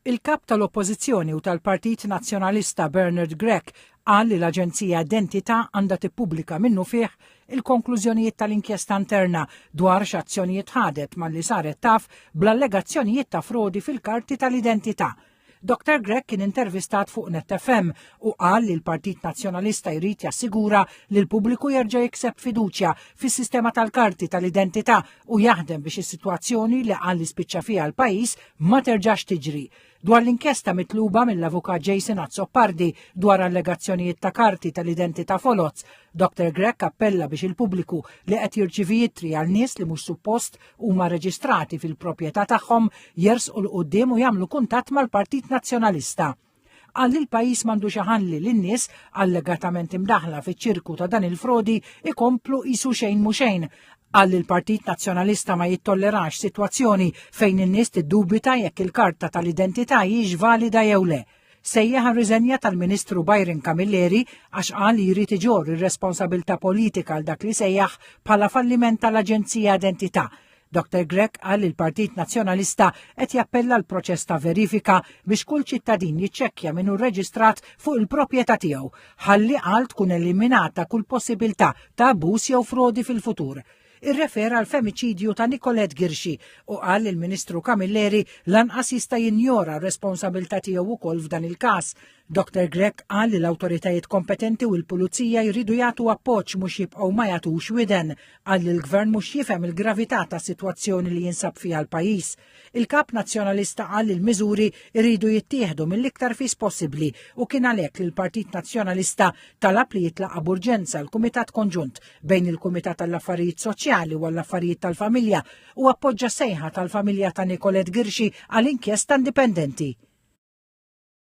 Il-Kap tal-Oppożizzjoni u tal-Partit Nazzjonalista Bernard Grech qal li l-Aġenzija Identità għandha tippubblika minnufih il-konklużjonijiet tal-inkjesta interna dwar x'azzjonijiet ħadet malli saret taf bl-allegazzjonijiet ta' frodi fil-karti tal-identità. Dr Grech kien intervistat fuq Net FM u qal li l-Partit Nazzjonalista jrid jassigura li l-pubbliku jerġa' jikseb fiduċja fis-sistema tal-karti tal-identità u jaħdem biex is-sitwazzjoni li qal li spiċċa fiha l-pajjiż ma terġax tiġri. Dwar l-inkjesta mitluba mill-avukat Jason Azzopardi dwar allegazzjonijiet ta' karti tal-identità foloz, Dr. Grech appella biex il-pubbliku li qed jirċivi ittri għal nies li mhux suppost huma reġistrati fil-proprjetà tagħhom jersqu 'l quddiem u jagħmlu kuntatt mal-Partit Nazzjonalista. Qal li l-pajjiż m'għandux iħalli lin-nies allegatament imdaħħla fiċ-ċirku ta' dan il-frodi ikomplu qisu xejn mhu xejn. Qal li l-Partit Nazzjonalista ma jittollerax sitwazzjoni fejn in-nies tiddubita jekk il-karta tal-identità hijiex valida jew le. Sejjaħ għar-riżenja tal-Ministru Byron Camilleri għax qal li jrid iġorr ir-responsabilità politika għal dak li sejjaħ bħala falliment tal-Aġenzija Identità. Dr Grech qal li l-Partit Nazzjonalista qed jappella l-proċess ta' verifika biex kull ċittadin jiċċekkja min hu rreġistrat fuq il-proprjetà tiegħu, ħalli qal tkun eliminata kull possibilità ta' abbuż jew frodi fil-futur. Irrefera għal femiċidju ta' Nicolette Ghirxi u qal li l-Ministru Camilleri lanqas jista' jinjora r-responsabilità tiegħu wkoll f'dan il-każ. Dr Grech qal li l-awtoritajiet kompetenti u l-pulizija jridu jagħtu appoġġ mhux jibqgħu ma jagħtux widen. Qal li l-gvern mhux jifhem il-gravità tas-sitwazzjoni li jinsab fiha l-pajjiż. Il-Kap Nazzjonalista qal li l-miżuri jridu jittieħdu mill-iktar fis possibbli u kien għalhekk li l-Partit Nazzjonalista talab li jitlaqa' b'urġenza l-Kumitat Konġunt bejn il-Kumitat għall-Affarijiet Soċjali u għall-Affarijiet tal-Familja u appoġġa sejħa tal-familja ta' Nicolette Ghirxi għal inkjesta indipendenti.